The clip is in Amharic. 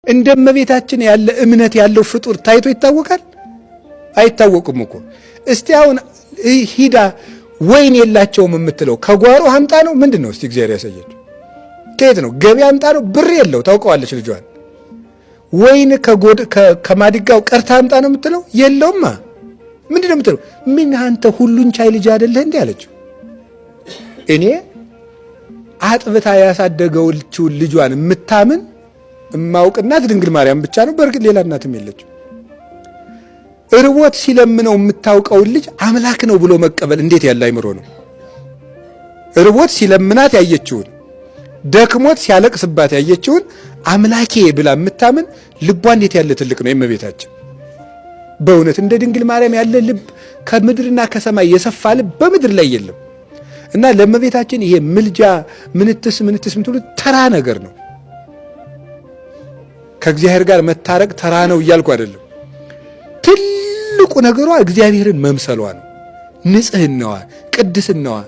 እንደ እመቤታችን ያለ እምነት ያለው ፍጡር ታይቶ ይታወቃል? አይታወቅም እኮ። እስቲ አሁን ሂዳ ወይን የላቸውም የምትለው ከጓሮ አምጣ ነው ምንድን ነው? እስቲ እግዚአብሔር ያሳያቸው። ከየት ነው ገቢ አምጣ ነው? ብር የለው ታውቀዋለች ልጇን። ወይን ከማድጋው ቀርታ አምጣ ነው የምትለው? የለውማ። ምንድን ነው የምትለው? ምን አንተ ሁሉን ቻይ ልጅ አይደለህ እንዲህ አለችው። እኔ አጥብታ ያሳደገችውን ልጇን የምታምን እማውቅ እናት ድንግል ማርያም ብቻ ነው። በእርግጥ ሌላ እናትም የለችም። እርቦት ሲለምነው የምታውቀውን ልጅ አምላክ ነው ብሎ መቀበል እንዴት ያለ አይምሮ ነው? እርቦት ሲለምናት ያየችውን፣ ደክሞት ሲያለቅስባት ያየችውን አምላኬ ብላ የምታምን ልቧ እንዴት ያለ ትልቅ ነው የእመቤታችን። በእውነት እንደ ድንግል ማርያም ያለ ልብ ከምድርና ከሰማይ የሰፋ ልብ በምድር ላይ የለም። እና ለእመቤታችን ይሄ ምልጃ ምንትስ ምንትስ ምትሉ ተራ ነገር ነው። ከእግዚአብሔር ጋር መታረቅ ተራ ነው እያልኩ አይደለም። ትልቁ ነገሯ እግዚአብሔርን መምሰሏ ነው። ንጽህናዋ፣ ቅድስናዋ፣